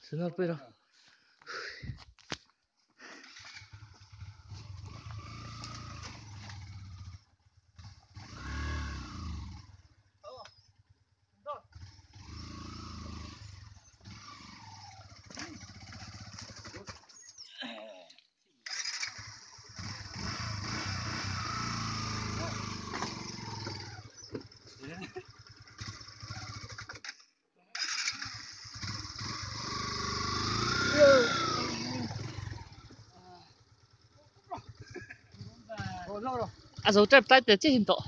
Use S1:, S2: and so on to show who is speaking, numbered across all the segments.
S1: Sunor pero. A zo tep tlai te chiahin tawh.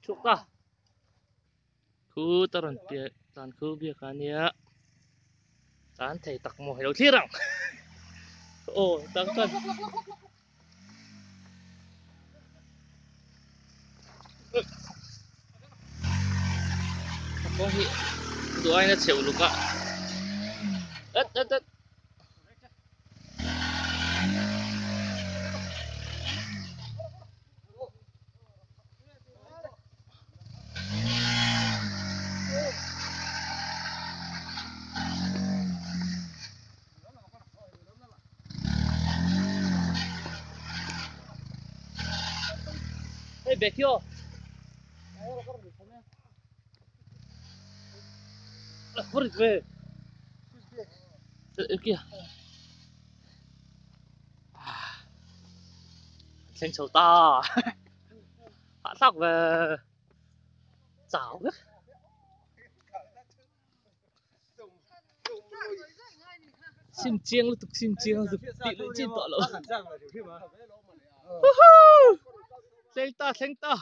S1: Chhuak ta. Khu ta rawn piah tlan khu biak a nia. Tlan thei tak maw hei lo thlir ang. Aw tang chuan. Kawng hi duh aiin a chheuh luk a. Et et et. Hey Bekio. Vur ve. Kia. Thleng chho ta. Hahthlak ve. Chau vek. Sim chiang lutuk sim chiang lutuk tih luih chin tawh lo. Woohoo! Thleng ta thleng ta.